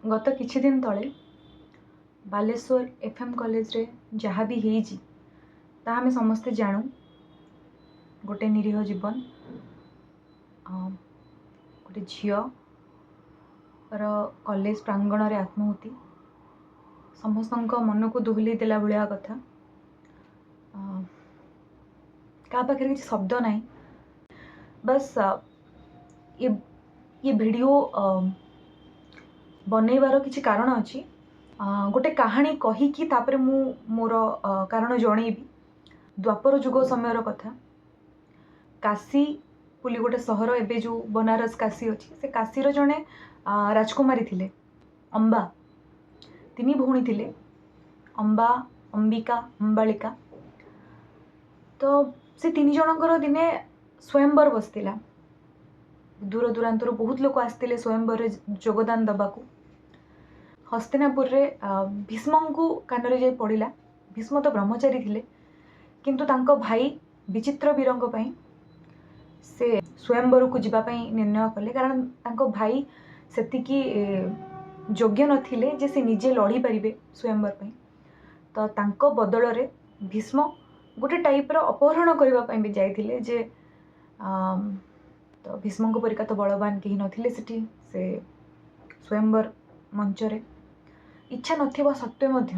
ଗତ କିଛି ଦିନ ତଳେ ବାଲେଶ୍ୱର ଏଫ୍ ଏମ୍ କଲେଜରେ ଯାହା ବି ହେଇଛି, ତାହା ଆମେ ସମସ୍ତେ ଜାଣୁ। ଗୋଟେ ନିରୀହ ଜୀବନ, ଗୋଟେ ଝିଅର କଲେଜ ପ୍ରାଙ୍ଗଣରେ ଆତ୍ମାହୁତି, ସମସ୍ତଙ୍କ ମନକୁ ଦୋହଲେଇ ଦେଲା ଭଳିଆ କଥା। କାହା ପାଖରେ କିଛି ଶବ୍ଦ ନାହିଁ। ବାସ୍, ଇଏ ଭିଡ଼ିଓ ବନେଇବାର କିଛି କାରଣ ଅଛି। ଗୋଟେ କାହାଣୀ କହିକି ତାପରେ ମୁଁ ମୋର କାରଣ ଜଣେଇବି। ଦ୍ୱାପର ଯୁଗ ସମୟର କଥା। କାଶୀ ବୋଲି ଗୋଟେ ସହର, ଏବେ ଯେଉଁ ବନାରସ କାଶୀ ଅଛି, ସେ କାଶୀର ଜଣେ ରାଜକୁମାରୀ ଥିଲେ ଅମ୍ବା। ତିନି ଭଉଣୀ ଥିଲେ, ଅମ୍ବା, ଅମ୍ବିକା, ଅମ୍ବାଳିକା। ତ ସେ ତିନି ଜଣଙ୍କର ଦିନେ ସ୍ୱୟଂବର ବସିଥିଲା। ଦୂର ଦୂରାନ୍ତରୁ ବହୁତ ଲୋକ ଆସିଥିଲେ ସ୍ୱୟଂବରରେ ଯୋଗଦାନ ଦେବାକୁ। ହସ୍ତିନାପୁରରେ ଭୀଷ୍ମଙ୍କୁ କାନରେ ଯାଇ ପଡ଼ିଲା। ଭୀଷ୍ମ ତ ବ୍ରହ୍ମଚାରୀ ଥିଲେ, କିନ୍ତୁ ତାଙ୍କ ଭାଇ ବିଚିତ୍ର ବୀରଙ୍କ ପାଇଁ ସେ ସ୍ୱୟଂବରକୁ ଯିବା ପାଇଁ ନିର୍ଣ୍ଣୟ କଲେ, କାରଣ ତାଙ୍କ ଭାଇ ସେତିକି ଯୋଗ୍ୟ ନଥିଲେ ଯେ ସେ ନିଜେ ଲଢ଼ିପାରିବେ ସ୍ୱୟଂବର ପାଇଁ। ତ ତାଙ୍କ ବଦଳରେ ଭୀଷ୍ମ ଗୋଟେ ଟାଇପ୍ର ଅପହରଣ କରିବା ପାଇଁ ବି ଯାଇଥିଲେ ଯେ ତ ଭୀଷ୍ମଙ୍କ ପରିକା ତ ବଳବାନ କେହି ନଥିଲେ ସେଠି ସେ ସ୍ୱୟଂବର ମଞ୍ଚରେ। ଇଚ୍ଛା ନଥିବା ସତ୍ତ୍ୱେ ମଧ୍ୟ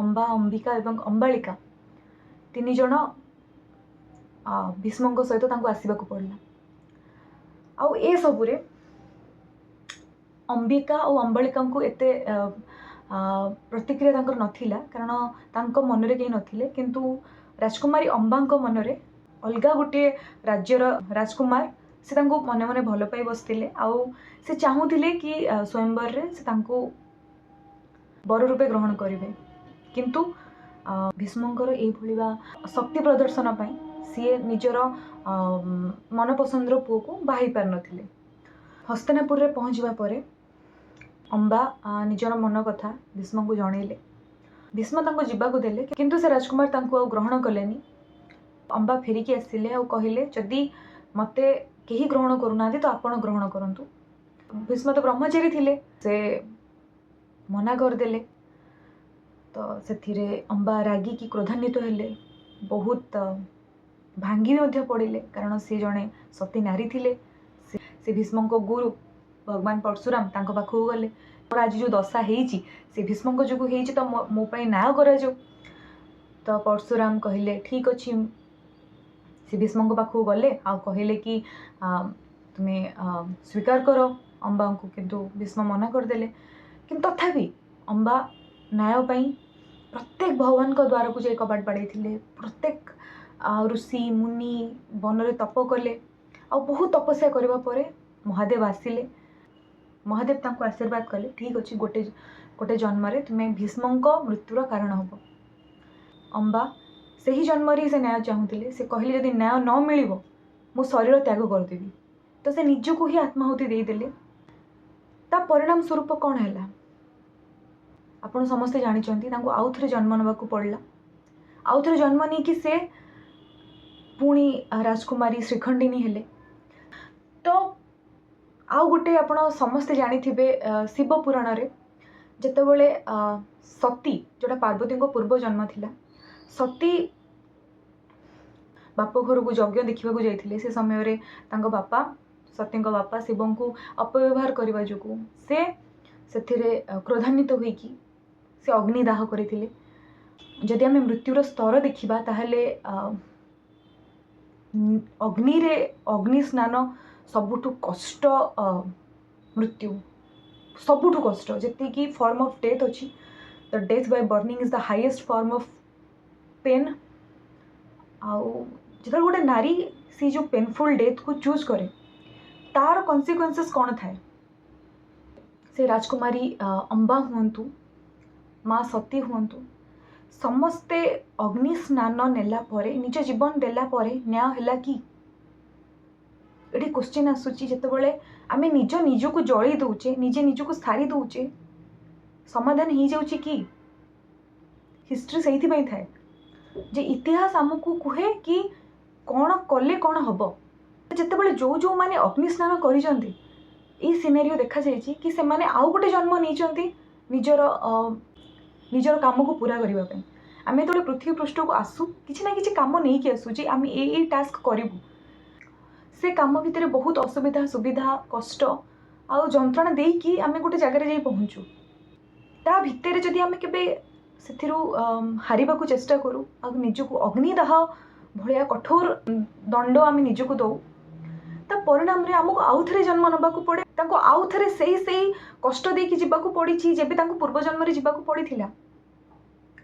ଅମ୍ବା, ଅମ୍ବିକା ଏବଂ ଅମ୍ବାଳିକା ତିନି ଜଣ ଭୀଷ୍ମଙ୍କ ସହିତ ତାଙ୍କୁ ଆସିବାକୁ ପଡ଼ିଲା। ଆଉ ଏସବୁରେ ଅମ୍ବିକା ଆଉ ଅମ୍ବାଳିକାଙ୍କୁ ଏତେ ପ୍ରତିକ୍ରିୟା ତାଙ୍କର ନଥିଲା, କାରଣ ତାଙ୍କ ମନରେ କେହି ନଥିଲେ। କିନ୍ତୁ ରାଜକୁମାରୀ ଅମ୍ବାଙ୍କ ମନରେ ଅଲଗା ଗୋଟିଏ ରାଜ୍ୟର ରାଜକୁମାର, ସେ ତାଙ୍କୁ ମନେ ମନେ ଭଲ ପାଇ ବସିଥିଲେ। ଆଉ ସେ ଚାହୁଁଥିଲେ କି ସ୍ୱୟଂବରରେ ସେ ତାଙ୍କୁ ବର ରୂପେ ଗ୍ରହଣ କରିବେ। କିନ୍ତୁ ଭୀଷ୍ମଙ୍କର ଏଇଭଳି ବା ଶକ୍ତି ପ୍ରଦର୍ଶନ ପାଇଁ ସିଏ ନିଜର ମନପସନ୍ଦର ପୁଅକୁ ବାହା ହେଇ ପାରିନଥିଲେ। ହସ୍ତିନାପୁରରେ ପହଞ୍ଚିବା ପରେ ଅମ୍ବା ନିଜର ମନ କଥା ଭୀଷ୍ମଙ୍କୁ ଜଣେଇଲେ। ଭୀଷ୍ମ ତାଙ୍କୁ ଯିବାକୁ ଦେଲେ, କିନ୍ତୁ ସେ ରାଜକୁମାର ତାଙ୍କୁ ଆଉ ଗ୍ରହଣ କଲେନି। ଅମ୍ବା ଫେରିକି ଆସିଲେ ଆଉ କହିଲେ, ଯଦି ମୋତେ କେହି ଗ୍ରହଣ କରୁନାହାନ୍ତି, ତ ଆପଣ ଗ୍ରହଣ କରନ୍ତୁ। ଭୀଷ୍ମ ତ ବ୍ରହ୍ମଚାରୀ ଥିଲେ, ସେ ମନା କରିଦେଲେ। ତ ସେଥିରେ ଅମ୍ବା ରାଗିକି କ୍ରୋଧାନ୍ୱିତ ହେଲେ, ବହୁତ ଭାଙ୍ଗି ବି ମଧ୍ୟ ପଡ଼ିଲେ, କାରଣ ସେ ଜଣେ ସତୀ ନାରୀ ଥିଲେ। ସେ ଭୀଷ୍ମଙ୍କ ଗୁରୁ ଭଗବାନ ପରଶୁରାମ, ତାଙ୍କ ପାଖକୁ ଗଲେ। ମୋର ଆଜି ଯେଉଁ ଦଶା ହେଇଛି, ସେ ଭୀଷ୍ମଙ୍କ ଯୋଗୁଁ ହେଇଛି, ତ ମୋ ପାଇଁ ନ୍ୟାୟ କରାଯାଉ। ତ ପରଶୁରାମ କହିଲେ, ଠିକ୍ ଅଛି। ସେ ଭୀଷ୍ମଙ୍କ ପାଖକୁ ଗଲେ ଆଉ କହିଲେ କି ତୁମେ ସ୍ୱୀକାର କର ଅମ୍ବାଙ୍କୁ। କିନ୍ତୁ ଭୀଷ୍ମ ମନା କରିଦେଲେ। କିନ୍ତୁ ତଥାପି ଅମ୍ବା ନ୍ୟାୟ ପାଇଁ ପ୍ରତ୍ୟେକ ଭଗବାନଙ୍କ ଦ୍ୱାରକୁ ଯାଇ କବାଟ ବାଡ଼େଇଥିଲେ। ପ୍ରତ୍ୟେକ ଋଷି ମୁନି ବନରେ ତପ କଲେ। ଆଉ ବହୁତ ତପସ୍ୟା କରିବା ପରେ ମହାଦେବ ଆସିଲେ। ମହାଦେବ ତାଙ୍କୁ ଆଶୀର୍ବାଦ କଲେ, ଠିକ୍ ଅଛି, ଗୋଟେ ଗୋଟେ ଜନ୍ମରେ ତୁମେ ଭୀଷ୍ମଙ୍କ ମୃତ୍ୟୁର କାରଣ ହେବ। ଅମ୍ବା ସେହି ଜନ୍ମରେ ହିଁ ସେ ନ୍ୟାୟ ଚାହୁଁଥିଲେ। ସେ କହିଲେ, ଯଦି ନ୍ୟାୟ ନ ମିଳିବ, ମୁଁ ଶରୀର ତ୍ୟାଗ କରିଦେବି। ତ ସେ ନିଜକୁ ହିଁ ଆତ୍ମାହୁତି ଦେଇଦେଲେ। ତା ପରିଣାମ ସ୍ୱରୂପ କ'ଣ ହେଲା, ଆପଣ ସମସ୍ତେ ଜାଣିଛନ୍ତି। ତାଙ୍କୁ ଆଉ ଥରେ ଜନ୍ମ ନେବାକୁ ପଡ଼ିଲା। ଆଉ ଥରେ ଜନ୍ମ ନେଇକି ସେ ପୁଣି ରାଜକୁମାରୀ ଶ୍ରୀଖଣ୍ଡିନୀ ହେଲେ। ତ ଆଉ ଗୋଟେ ଆପଣ ସମସ୍ତେ ଜାଣିଥିବେ, ଶିବ ପୁରାଣରେ ଯେତେବେଳେ ସତୀ, ଯେଉଁଟା ପାର୍ବତୀଙ୍କ ପୂର୍ବ ଜନ୍ମ ଥିଲା, ସତୀ ବାପ ଘରକୁ ଯଜ୍ଞ ଦେଖିବାକୁ ଯାଇଥିଲେ, ସେ ସମୟରେ ତାଙ୍କ ବାପା, ସତୀଙ୍କ ବାପା ଶିବଙ୍କୁ ଅପବ୍ୟବହାର କରିବା ଯୋଗୁଁ ସେ ସେଥିରେ କ୍ରୋଧାନ୍ୱିତ ହୋଇକି ସେ ଅଗ୍ନିଦାହ କରିଥିଲେ। ଯଦି ଆମେ ମୃତ୍ୟୁର ସ୍ତର ଦେଖିବା, ତାହେଲେ ଅଗ୍ନିରେ ଅଗ୍ନି ସ୍ନାନ ସବୁଠୁ କଷ୍ଟ ମୃତ୍ୟୁ, ସବୁଠୁ କଷ୍ଟ। ଯେତିକି ଫର୍ମ ଅଫ୍ ଡେଥ୍ ଅଛି, the death by burning is the highest form of pain. ଆଉ ଯେତେବେଳେ ଗୋଟେ ନାରୀ ସେ ଯେଉଁ ପେନଫୁଲ୍ ଡେଥ୍କୁ ଚୁଜ୍ କରେ, ତାର କନସିକ୍ୱେନ୍ସେସ୍ କ'ଣ ଥାଏ? ସେ ରାଜକୁମାରୀ ଅମ୍ବା ହୁଅନ୍ତୁ, ମା ସତୀ ହୁଅନ୍ତୁ, ସମସ୍ତେ ଅଗ୍ନି ସ୍ନାନ ନେଲା ପରେ, ନିଜ ଜୀବନ ଦେଲା ପରେ ନ୍ୟାୟ ହେଲା କି? ଏଠି କୋଶ୍ଚିନ୍ ଆସୁଛି। ଯେତେବେଳେ ଆମେ ନିଜ ନିଜକୁ ଜଳେଇ ଦେଉଛେ, ନିଜେ ନିଜକୁ ସାରି ଦେଉଛେ, ସମାଧାନ ହେଇଯାଉଛି କି? ହିଷ୍ଟ୍ରି ସେଇଥିପାଇଁ ଥାଏ ଯେ ଇତିହାସ ଆମକୁ କୁହେ କି କ'ଣ କଲେ କ'ଣ ହେବ। ଯେତେବେଳେ ଯେଉଁ ଯେଉଁମାନେ ଅଗ୍ନି ସ୍ନାନ କରିଛନ୍ତି, ଏଇ ସିନାରିଓ ଦେଖାଯାଇଛି କି ସେମାନେ ଆଉ ଗୋଟେ ଜନ୍ମ ନେଇଛନ୍ତି ନିଜର କାମକୁ ପୁରା କରିବା ପାଇଁ। ଆମେ ଯେତେବେଳେ ପୃଥିବୀ ପୃଷ୍ଠକୁ ଆସୁ, କିଛି ନା କିଛି କାମ ନେଇକି ଆସୁ ଯେ ଆମେ ଏଇ ଏଇ ଟାସ୍କ କରିବୁ। ସେ କାମ ଭିତରେ ବହୁତ ଅସୁବିଧା, ସୁବିଧା, କଷ୍ଟ ଆଉ ଯନ୍ତ୍ରଣା ଦେଇକି ଆମେ ଗୋଟେ ଜାଗାରେ ଯାଇ ପହଞ୍ଚୁ। ତା ଭିତରେ ଯଦି ଆମେ କେବେ ସେଥିରୁ ହାରିବାକୁ ଚେଷ୍ଟା କରୁ ଆଉ ନିଜକୁ ଅଗ୍ନିଦାହ ଭଳିଆ କଠୋର ଦଣ୍ଡ ଆମେ ନିଜକୁ ଦଉ, ତା ପରିଣାମରେ ଆମକୁ ଆଉ ଥରେ ଜନ୍ମ ନେବାକୁ ପଡ଼େ। ତାଙ୍କୁ ଆଉ ଥରେ ସେଇ ସେଇ କଷ୍ଟ ଦେଇକି ଯିବାକୁ ପଡ଼ିଛି ଯେବେ ତାଙ୍କୁ ପୂର୍ବ ଜନ୍ମରେ ଯିବାକୁ ପଡ଼ିଥିଲା।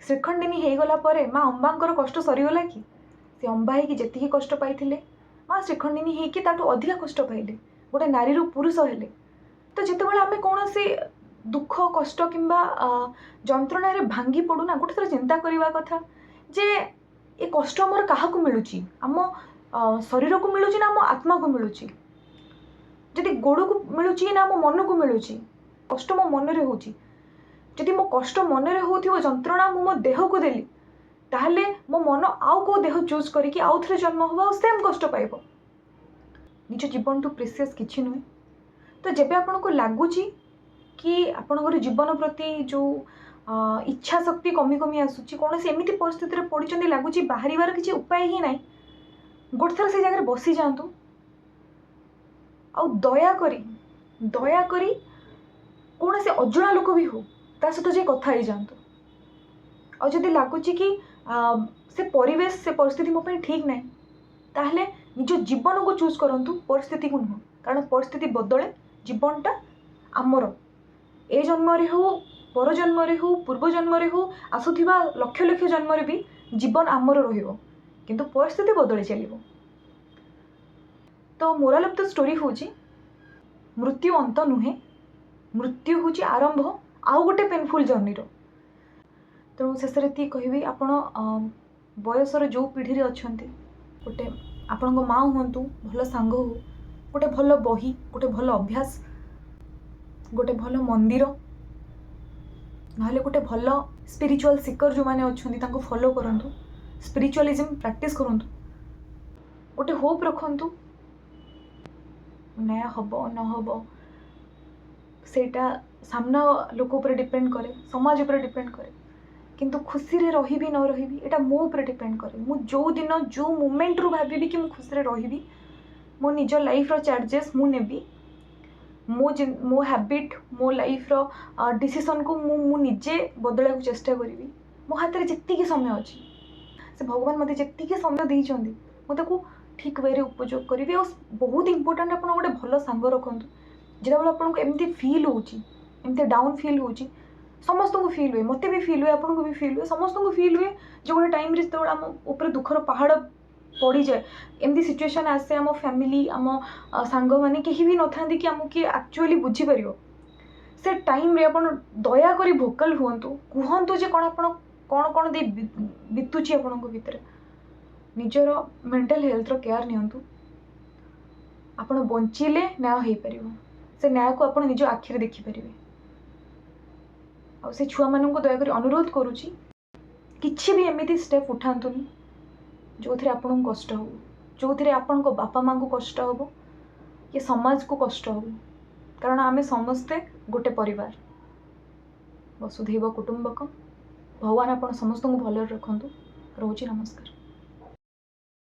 ଶ୍ରୀଖଣ୍ଡିନୀ ହେଇଗଲା ପରେ ମା ଅମ୍ବାଙ୍କର କଷ୍ଟ ସରିଗଲା କି? ସେ ଅମ୍ବା ହେଇକି ଯେତିକି କଷ୍ଟ ପାଇଥିଲେ, ମା ଶ୍ରୀଖଣ୍ଡିନୀ ହେଇକି ତାଠୁ ଅଧିକା କଷ୍ଟ ପାଇଲେ। ଗୋଟେ ନାରୀରୁ ପୁରୁଷ ହେଲେ। ତ ଯେତେବେଳେ ଆମେ କୌଣସି ଦୁଃଖ, କଷ୍ଟ କିମ୍ବା ଯନ୍ତ୍ରଣାରେ ଭାଙ୍ଗି ପଡ଼ୁନା, ଗୋଟେ ଥର ଚିନ୍ତା କରିବା କଥା ଯେ ଏ କଷ୍ଟ ଆମର କାହାକୁ ମିଳୁଛି? ଆମ ଶରୀରକୁ ମିଳୁଛି ନା ଆମ ଆତ୍ମାକୁ ମିଳୁଛି? ଯଦି ଗୋଡ଼କୁ ମିଳୁଛି ନା ଆମ ମନକୁ ମିଳୁଛି? କଷ୍ଟ ମୋ ମନରେ ହେଉଛି। ଯଦି ମୋ କଷ୍ଟ ମନରେ ହେଉଥିବ, ଯନ୍ତ୍ରଣା ମୁଁ ମୋ ଦେହକୁ ଦେଲି, ତାହେଲେ ମୋ ମନ ଆଉ କେଉଁ ଦେହ ଚୁଜ୍ କରିକି ଆଉ ଥରେ ଜନ୍ମ ହେବ ଆଉ ସେମ୍ କଷ୍ଟ ପାଇବ। ନିଜ ଜୀବନଠୁ ପ୍ରିସିୟସ୍ କିଛି ନୁହେଁ। ତ ଯେବେ ଆପଣଙ୍କୁ ଲାଗୁଛି କି ଆପଣଙ୍କର ଜୀବନ ପ୍ରତି ଯେଉଁ ଇଚ୍ଛା ଶକ୍ତି କମି କମି ଆସୁଛି, କୌଣସି ଏମିତି ପରିସ୍ଥିତିରେ ପଡ଼ିଛନ୍ତି, ଲାଗୁଛି ବାହାରିବାର କିଛି ଉପାୟ ହିଁ ନାହିଁ, ଗୋଟେ ଥର ସେଇ ଜାଗାରେ ବସିଯାଆନ୍ତୁ ଆଉ ଦୟାକରି ଦୟାକରି କୌଣସି ଅଜଣା ଲୋକ ବି ହଉ, ତା ସହିତ ଯାଇ କଥା ହେଇଯାଆନ୍ତୁ। ଆଉ ଯଦି ଲାଗୁଛି କି ସେ ପରିବେଶ, ସେ ପରିସ୍ଥିତି ମୋ ପାଇଁ ଠିକ୍ ନାହିଁ, ତାହେଲେ ନିଜ ଜୀବନକୁ ଚୁଜ୍ କରନ୍ତୁ, ପରିସ୍ଥିତିକୁ ନୁହଁ। କାରଣ ପରିସ୍ଥିତି ବଦଳେ, ଜୀବନଟା ଆମର। ଏ ଜନ୍ମରେ ହଉ, ପର ଜନ୍ମରେ ହଉ, ପୂର୍ବ ଜନ୍ମରେ ହଉ, ଆସୁଥିବା ଲକ୍ଷ ଲକ୍ଷ ଜନ୍ମରେ ବି ଜୀବନ ଆମର ରହିବ, କିନ୍ତୁ ପରିସ୍ଥିତି ବଦଳି ଚାଲିବ। ତ ମୋରାଲ ଅଫ୍ the story ହେଉଛି, ମୃତ୍ୟୁ ଅନ୍ତ ନୁହେଁ, ମୃତ୍ୟୁ ହେଉଛି ଆରମ୍ଭ ଆଉ ଗୋଟେ ପେନଫୁଲ୍ ଜର୍ଣ୍ଣିର। ତେଣୁ ଶେଷରେ ଏତିକି କହିବି, ଆପଣ ବୟସର ଯେଉଁ ପିଢ଼ିରେ ଅଛନ୍ତି, ଗୋଟେ ଆପଣଙ୍କ ମା' ହୁଅନ୍ତୁ, ଭଲ ସାଙ୍ଗ ହଉ, ଗୋଟେ ଭଲ ବହି, ଗୋଟେ ଭଲ ଅଭ୍ୟାସ, ଗୋଟେ ଭଲ ମନ୍ଦିର, ନହେଲେ ଗୋଟେ ଭଲ ସ୍ପିରିଚୁଆଲ୍ ସିକର ଯେଉଁମାନେ ଅଛନ୍ତି ତାଙ୍କୁ ଫଲୋ କରନ୍ତୁ, ସ୍ପିରିଚୁଆଲିଜିମ୍ ପ୍ରାକ୍ଟିସ୍ କରନ୍ତୁ, ଗୋଟେ ହୋପ୍ ରଖନ୍ତୁ। ନ୍ୟାୟ ହେବ ନ ହେବ ସେଇଟା ସାମ୍ନା ଲୋକ ଉପରେ ଡିପେଣ୍ଡ କରେ, ସମାଜ ଉପରେ ଡିପେଣ୍ଡ କରେ, କିନ୍ତୁ ଖୁସିରେ ରହିବି ନ ରହିବି ଏଇଟା ମୋ ଉପରେ ଡିପେଣ୍ଡ କରେ। ମୁଁ ଯେଉଁ ଦିନ ଯେଉଁ ମୁମେଣ୍ଟରୁ ଭାବିବି କି ମୁଁ ଖୁସିରେ ରହିବି, ମୋ ନିଜ ଲାଇଫ୍ର ଚାର୍ଜେସ୍ ମୁଁ ନେବି, ମୋ ହ୍ୟାବିଟ୍, ମୋ ଲାଇଫ୍ର ଡିସିସନ୍କୁ ମୁଁ ନିଜେ ବଦଳାଇବାକୁ ଚେଷ୍ଟା କରିବି। ମୋ ହାତରେ ଯେତିକି ସମୟ ଅଛି, ସେ ଭଗବାନ ମୋତେ ଯେତିକି ସମୟ ଦେଇଛନ୍ତି, ମୁଁ ତାକୁ ଠିକ୍ ୱେରେ ଉପଯୋଗ କରିବି। ଆଉ ବହୁତ ଇମ୍ପୋର୍ଟାଣ୍ଟ, ଆପଣ ଗୋଟେ ଭଲ ସାଙ୍ଗ ରଖନ୍ତୁ। ଯେତେବେଳେ ଆପଣଙ୍କୁ ଏମିତି ଫିଲ୍ ହେଉଛି, ଏମିତି ଡାଉନ୍ ଫିଲ୍ ହେଉଛି, ସମସ୍ତଙ୍କୁ ଫିଲ୍ ହୁଏ, ମୋତେ ବି ଫିଲ୍ ହୁଏ, ଆପଣଙ୍କୁ ବି ଫିଲ୍ ହୁଏ, ସମସ୍ତଙ୍କୁ ଫିଲ୍ ହୁଏ ଯେ ଗୋଟେ ଟାଇମ୍ରେ ଯେତେବେଳେ ଆମ ଉପରେ ଦୁଃଖର ପାହାଡ଼ ପଡ଼ିଯାଏ, ଏମିତି ସିଚୁଏସନ୍ ଆସେ, ଆମ ଫ୍ୟାମିଲି, ଆମ ସାଙ୍ଗମାନେ କେହି ବି ନଥାନ୍ତି କି ଆମକୁ କିଏ ଆକ୍ଚୁଆଲି ବୁଝିପାରିବ। ସେ ଟାଇମ୍ରେ ଆପଣ ଦୟାକରି ଭୋକାଲ୍ ହୁଅନ୍ତୁ, କୁହନ୍ତୁ ଯେ କ'ଣ ଆପଣ କ'ଣ କ'ଣ ଦେଇ ବିତୁଛି ଆପଣଙ୍କ ଭିତରେ। ନିଜର ମେଣ୍ଟାଲ୍ ହେଲ୍ଥର କେୟାର ନିଅନ୍ତୁ। ଆପଣ ବଞ୍ଚିଲେ ନ୍ୟାୟ ହେଇପାରିବ, ସେ ନ୍ୟାୟକୁ ଆପଣ ନିଜ ଆଖିରେ ଦେଖିପାରିବେ। ଆଉ ସେ ଛୁଆମାନଙ୍କୁ ଦୟାକରି ଅନୁରୋଧ କରୁଛି, କିଛି ବି ଏମିତି ଷ୍ଟେପ୍ ଉଠାନ୍ତୁନି ଯେଉଁଥିରେ ଆପଣଙ୍କୁ କଷ୍ଟ ହେବ, ଯେଉଁଥିରେ ଆପଣଙ୍କ ବାପା ମାଆଙ୍କୁ କଷ୍ଟ ହେବ କି ସମାଜକୁ କଷ୍ଟ ହେବ। କାରଣ ଆମେ ସମସ୍ତେ ଗୋଟେ ପରିବାର। ବସୁଧୈବ କୁଟୁମ୍ବକମ୍। ଭଗବାନ ଆପଣ ସମସ୍ତଙ୍କୁ ଭଲରେ ରଖନ୍ତୁ। ରହୁଛି, ନମସ୍କାର।